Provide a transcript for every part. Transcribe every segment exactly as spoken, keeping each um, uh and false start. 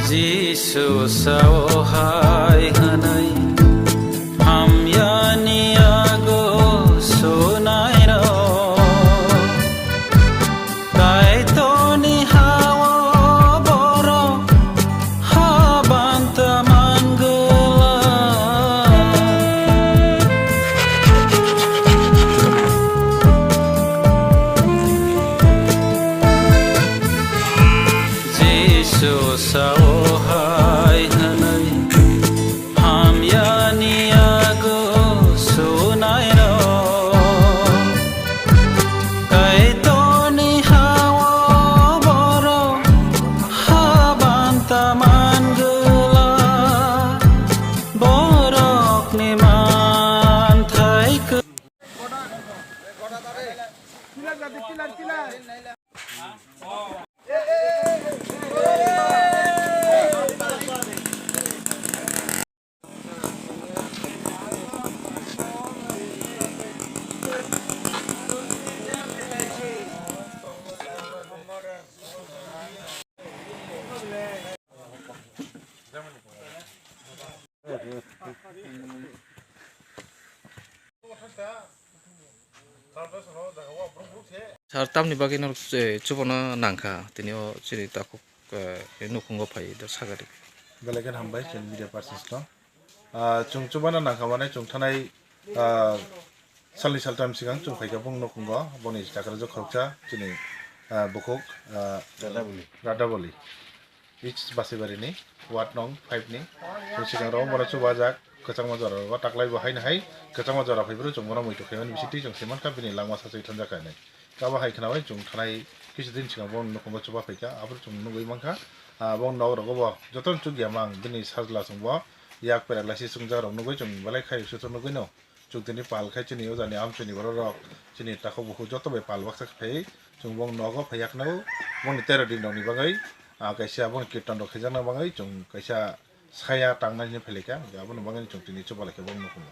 Jisu sao hai hwnwi hamyani yago sunairok. Kaitorni hao borok habanta mangwlak. Jisu sao hai hwnwi hamyani yago sunairok. Kaitorni hao borok habanta mangwlak. Borokni manthai kw- Sir, tamni bagwi norok, eh, chubana nangkha, tini o chini takhuk, eh, nukhungo phai da sagadi. Belai khe hambai chini media persons no. Ah, chwng chubana nangkha mane chwng thanai, ah, salni saltham swkang chwng phaikha bong nukhungo, boni chakrajak khoroksa chini, ah, bukhuk, ah, Radaboli. Radaboli. East Basibari ni, ward nong five ni. Chwng swkang rogo bono chubajak, kwchangma jora rogo taklai bo haino hai, kwchangma jora phaiphuru chwng bono muitu khaimani bisingtwi chwng saimankha bini langma sachi thanjakha hinwi. Kabo hai khnawi chwng thanai kisa din swkang bono nukhungo chuba phaikha, aphuru chwng nugwi mankha, ah, bo nok rogo bo jotono chukya mang bini sajla chwng bo yak pera laisi chwngjak rok nugwi chwng belai khai se nugwi no. Chwng tini pal khai chini o jani amchini borok rok chini takhuk bukhuk joto bai pal baksa khe phai chwng bong nogo phai yakno bongni tero din rokni bagwi, ah, kaisa bongni kirtan rok khaijakna bagwi chwng kaisa saya tangnani phailika abono bagwi chwng tini chubalai khe bong nukhungo.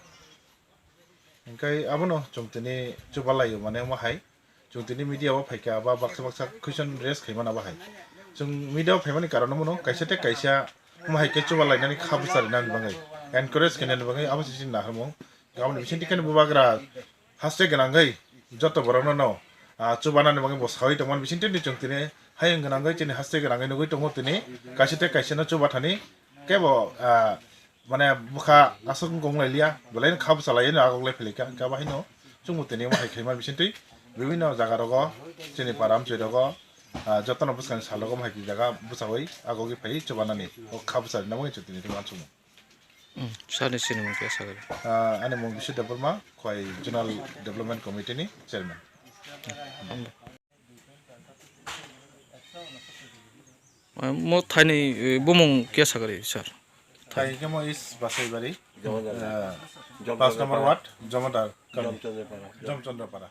Hinkhe abono chwng tini chubalaio mane omo hai. Chwng tini media o phaikha ba baksa baksa question raise khaimana bahai. Chwng media o phaimani karon omono kaisa tei kaisa omo hai khe chuba lainani kha bwsa rinani bagwi, encourage khainani bagwi abo se chini naharmung. Aboni bisingtwi khe bubagra haste gwnangwi joto borokno no, ah, chubanani bagwi bo sawi tongmani bisingtwi chwng tini hayung gwnangwi chini haste gwnangwi nugwi tongo tini kaisa tei kaisa no chuba thani kebo, ah, mane bwkha aswk wng kong lai liya, belai no kha bwsa lai no agok lai philika, hinkhe abo haino chwngbo tini omo hai khaima bisingtwi bibinno jaga rogo chini para amchoi rogo, ah, jotono bwskang sal rogo omo hai jaga bwsawi agogwi phai chubanani o kha bwsa rina bagwi chwng tini uansukmung. Hmm, sani sinimung khe sakha. Ah, ani mung Bishu Debbarma, khwai Zonal Development Committee ni Chairman. Mo thaini, eh, bumung kya sakari, sir? Thai khe mo is Basaibari, Jomondar. Eh, Jomondar. Pas number ward, Jomondar. Jomchandra Para. Jomchandra Para.